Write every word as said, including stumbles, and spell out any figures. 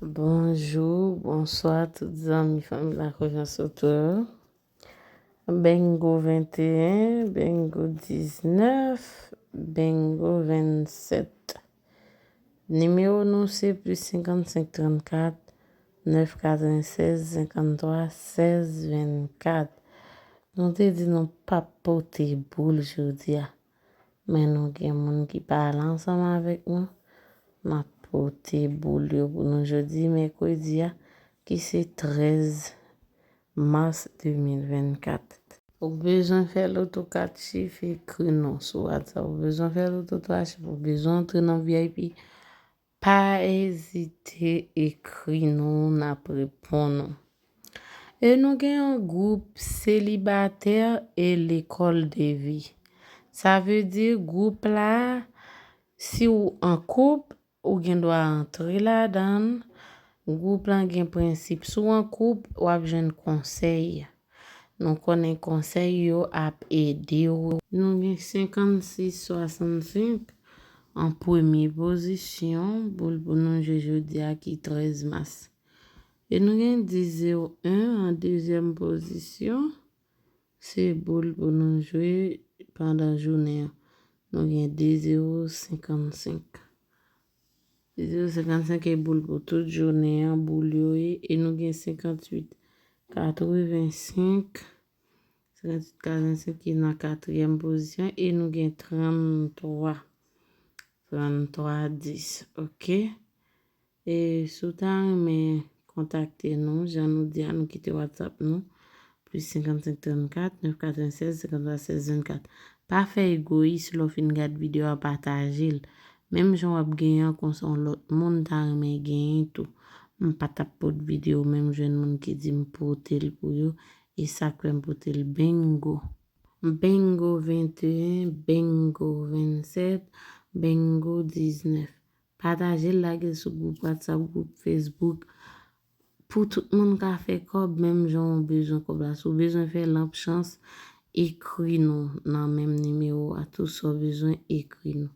Bonjou, bonswa tout zanmi fanmi Lakonfyans Oto yo. Bingo venteyen, bingo diznèf, bingo vennsèt. Nimewo nou se plis senkannsenk trannkat, nèf katrevennsèz senkanntwa sèz vennkat. Nou te di nou p ap pote boul jodi a. Men nou gen moun ki pale ansanm avèk nou. N ap pote boul yo pou nou jodi mèkredi a, ki se trèz mas de mil vennkat. Ou bezwen fè loto kat chif, ekri nou sou WhatsApp. Ou bezwen fè loto twa chif, ou bezwen antre nan V I P. Pa ezite ekri nou, n ap reponn ou. E nou gen yon gwoup selibatè e lekòl de vi. Sa vle di gwoup la, si w an koup, ou gen dwa antre ladan l. Gwoup lan gen prensip. Si w an koup, w ap jwenn konsèy. Nou konnen konsèy yo ap ede w. Nou gen senkannsis swasannsenk an premye pozisyon, boul pou nou jwe jodi a ki trèz mas. E nou gen dis zewo en an dezyèm pozisyon. Se boul pou nou jwe pandan jounen an. Nou gen de zewo senkannsenk. De zewo senkannsenk e boul pou tout jounen an, boul yo ye. E nou gen senkantuit katrevensenk. Senkantuit katrevensenk ki nan katriyèm pozisyon. E nou gen tranntwa. Tranntwa dis. Oke. E si w ta renmen kontakte nou, jan nou di a, nou kite WhatsApp nou, plis senkannsenk trannkat, nèf katrevennsèz, senkanntwa sèz vennkat. Pa fè egoyis, lè w fin gad videyo a, pataje l. Menm jan w ap genyen an, konsa yon lòt moun ta renmen genyen tou. M pa t ap pote videyo, men m jwenn moun ki di m pote l pou yo, e sa k fè m pote l. Bingo! Bingo venteyen, bingo vennsèt, bingo diznèf. Pataje l, lage l sou gwoup WhatsApp, gwoup Facebook. Pou tout moun ka fè kòb, menm jan w bezwen kòb la. Si w bezwen fè lanp chans, ekri nou nan menm nimewo a. Tout sa w bezwen, ekri nou.